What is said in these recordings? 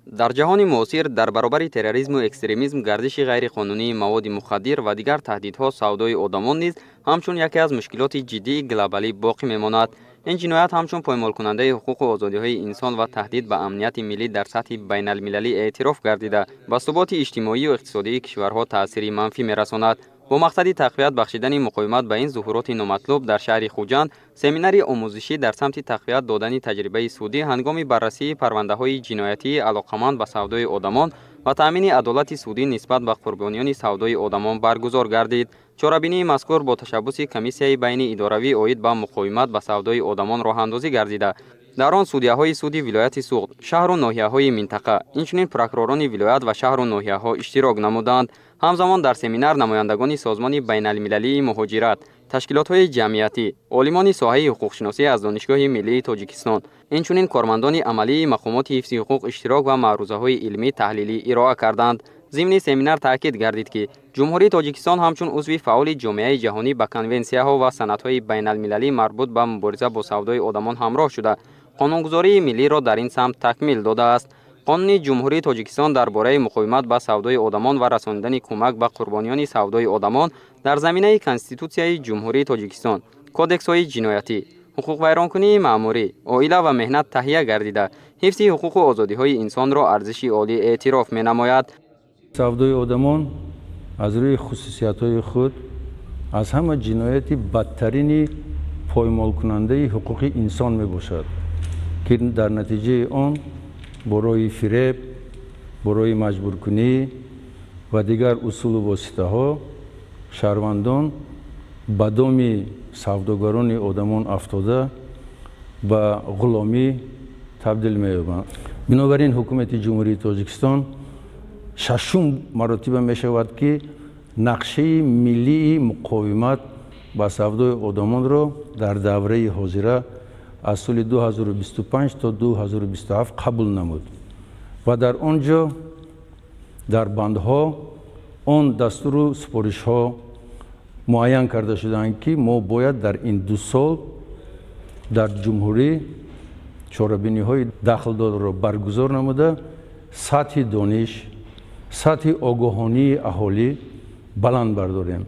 Дар ҷаҳони муосир дар баробари терроризму экстремизм, гардиши ғайриқонунии маводи мухаддир ва дигар таҳдидҳо, савдои одамон низ ҳамчун яке аз мушкилоти ҷиддии глобалӣ боқӣ мемонад. Ин ҷиноят ҳамчун поймолкунандаи ҳуқуқу озодиҳои инсон ва таҳдид ба амнияти миллӣ дар сатҳи байналмилалӣ эътироф гардида, ба суботи иҷтимоию иқтисодии кишварҳо таъсири манфӣ мерасонад. Бо мақсади тақвият бахшидани муқовимат ба ин зуҳуроти номатлуб, дар шаҳри Хуҷанд семинари омӯзишӣ дар самти тақвият додани таҷрибаи судӣ ҳангоми баррасии парвандаҳои ҷиноятии алоқаманд ба савдои одамон ва таъмини адолати судӣ нисбат ба қурбониёни савдои одамон баргузор гардид. Чорабинии мазкур бо ташаббуси Комиссияи байни идоравӣ оид ба муқовимат ба савдои одамон роҳандозӣ гардида, дар он судяҳои суди вилояти Суғд, шаҳру ноҳияҳои минтақа, инчунин прокуророни вилоят ва шаҳру ноҳияҳо иштирок намуданд. Ҳамзамон дар семинар намояндагони Созмони байналмилалии муҳоҷират, ташкилотҳои ҷамъиятӣ, олимони соҳаи ҳуқуқшиносӣ аз Донишгоҳи миллии Тоҷикистон, инчунин кормандони амалии мақомоти ҳифзи ҳуқуқ иштирок ва маърузаҳои илмӣ таҳлилӣ ироа карданд. Зимни семинар таъкид гардид, ки Ҷумҳурии Тоҷикистон ҳамчун узви фаъоли ҷомеаи ҷаҳонӣ ба конвенсияҳо ва санадҳои байналмилалӣ марбут ба мубориза бо савдои одамон ҳамроҳ шуда, қонунгузории миллиро дар ин самт такмил додааст. Қонуни Ҷумҳурии Тоҷикистон дар бораи муқовимат ба савдои одамон ва расонидани кӯмак ба қурбониёни савдои одамон дар заминаи Конститутсияи Ҷумҳурии Тоҷикистон, кодексҳои ҷиноятӣ, ҳуқуқвайронкунии маъмурӣ, оила ва меҳнат таҳия гардида, ҳифзи ҳуқуқу озодиҳои инсонро арзиши олӣ эътироф менамояд. Савдои одамон аз рӯи хусусиятҳои худ аз ҳама ҷинояти бадтарини поймолкунандаи ҳуқуқи инсон мебошад, ки дар натиҷаи он бо роҳи фиреб, бо роҳи маҷбуркунӣ ва дигар усулу воситаҳо шаҳрвандон ба доми савдогарони одамон афтода, ба ғуломӣ табдил меёбанд. Бинобар ин Ҳукумати Ҷумҳурии Тоҷикистон шашум маротиба мешавад, ки Нақшаи миллии муқовимат ба савдои одамонро дар давраи ҳозира аз соли 2025 то 2027 қабул намуд ва дар он ҷо дар бандҳо он дастуру супоришҳо муайян карда шудаанд, ки мо бояд дар ин 2 сол дар ҷумҳурӣ чорабиниҳои дахлдорро баргузор намуда, сатҳи дониш, сатҳи огоҳонии аҳолӣ баланд бардорем.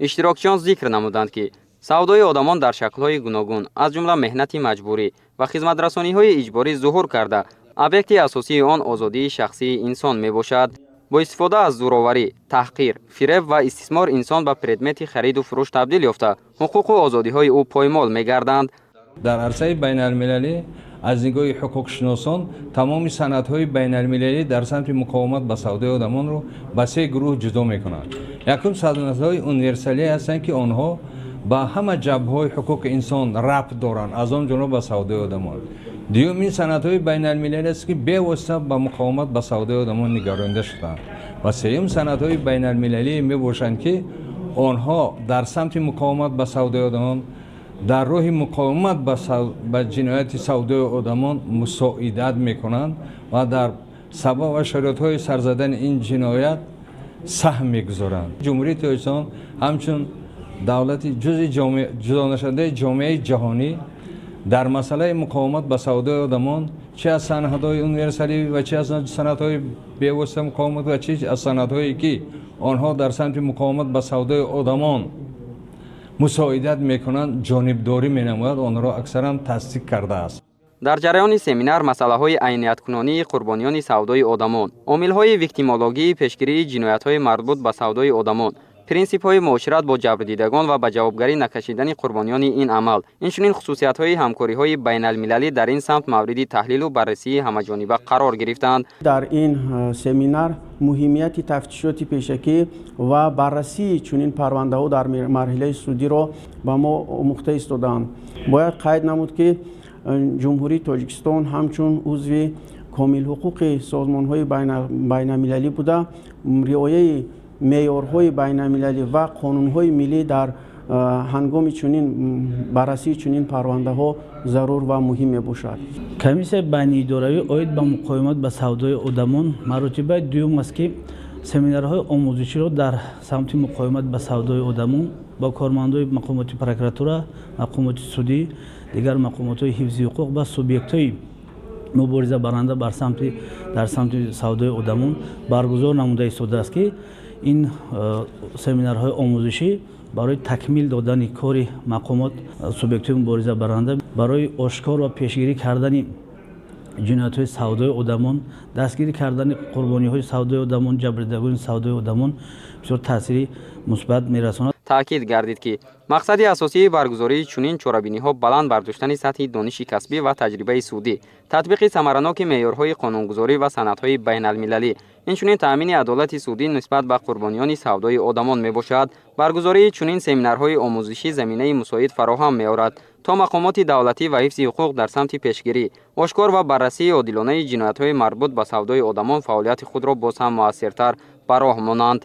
Иштирокчиён зикр намуданд, ки савдои одамон дар шаклҳои гуногун, аз ҷумла меҳнати маҷбурӣ ва хизматрасониҳои иҷборӣ зуҳур карда, объекти асосии он озодии шахсии инсон мебошад. Бо истифода аз зӯроварӣ, таҳқир, фиреб ва истисмор инсон ба предмети хариду фурӯш табдил ёфта, ҳуқуқу озодиҳои ӯ поймол мегарданд. Дар арсаи байналмилалӣ аз нигоҳи ҳуқуқшиносон тамоми санадҳои байналмилалӣ дар самти муқовимат ба савдои одамонро ба се гурӯҳ ҷудо мекунанд. Якум, санадҳои универсалӣ ҳастанд, ки онҳо ба ҳама ҷабҳаҳои ҳуқуқи инсон рабт доранд, аз он ҷумла ба савдои одамон. Дуюм, ин санадҳои байналмилалӣ аст, ки бевосита ба муқовимат ба савдои одамон нигаронида шудаанд, ва сеюм, санадҳои байналмилалӣ мебошанд, ки онҳо дар самти муқовимат ба савдои одамон, дар роҳи муқовимат ба ҷинояти савдои одамон мусоидат мекунанд ва дар сабаб ва шароитҳои сарзадани ин ҷиноят саҳм мегузоранд. Ҷумҳурии Тоҷикистон ҳамчун давлати ҷузъи ҷудонашавандаи ҷомеаи ҷаҳонӣ дар масъалаи муқовимат ба савдои одамон, чи аз санадҳои универсалӣ ва чи аз санадҳои бевосита муқовимат ва чи аз санадҳое, ки онҳо дар самти муқовимат ба савдои одамон мусоидат мекунанд, ҷонибдорӣ менамояд, онҳоро аксаран тасдиқ кардааст. Дар ҷараёни семинар масъалаҳои айнияткунонии қурбониёни савдои одамон, омилҳои виктимологии пешгирии ҷиноятҳои марбут ба савдои одамон, принсипҳои муошират бо ҷабрдидагон ва ба ҷавобгарӣ накашидани қурбониёни ин амал, инчунин хусусиятҳои ҳамкориҳои байналмилалӣ дар ин самт мавриди таҳлилу баррасии ҳамаҷониба қарор гирифтанд. Дар ин семинар муҳимияти тафтишоти пешакӣ ва баррасии чунин парвандаҳо дар марҳилаи судиро ба мо омӯхта истодаанд. Бояд қайд намуд, ки Ҷумҳурии Тоҷикистон ҳамчун узви комилҳуқуқи созмонҳои байналмилалӣ буда, риояи меъёрҳои байналмилалӣ ва қонунҳои миллӣ дар ҳангоми чунин баррасии чунин парвандаҳо зарур ва муҳим мебошад. Комиссияи байниидоравӣ оид ба муқовимат ба савдои одамон маротибаи дуюм аст, ки семинарҳои омӯзиширо дар самти муқовимат ба савдои одамон бо кормандои мақомоти прокуратура, мақомоти судӣ, дигар мақомотҳои ҳифзи ҳуқуқ ва субъектҳои Мубориза баранда дар самти савдои одамон баргузор намуда истодааст, ки ин семинарҳои омӯзишӣ барои такмил додани кори мақомот, субъектҳои мубориза баранда, барои ошкор ва пешгирӣ кардани ҷиноятҳои савдои одамон, дастгирӣ кардани қурбониҳои савдои одамон, ҷабрдидагони савдои одамон бисёр таъсири мусбат мерасонад. Таъкид гардид, ки мақсади асосии баргузории чунин чорабиниҳо баланд бардоштани сатҳи дониши касбӣ ва таҷрибаи судӣ, татбиқи самараноки меъёрҳои қонунгузорӣ ва санадҳои байналмилалӣ, инчунин таъмини адолати судӣ нисбат ба қурбониёни савдои одамон мебошад. Баргузории чунин семинарҳои омӯзишӣ заминаи мусоид фароҳам меорад, то мақомоти давлатӣ ва ҳифзи ҳуқуқ дар самти пешгирӣ, ошкор ва баррасии одилонаи ҷиноятҳои марбут ба савдои одамон фаъолияти худро боз ҳам муассиртар ба роҳ монанд.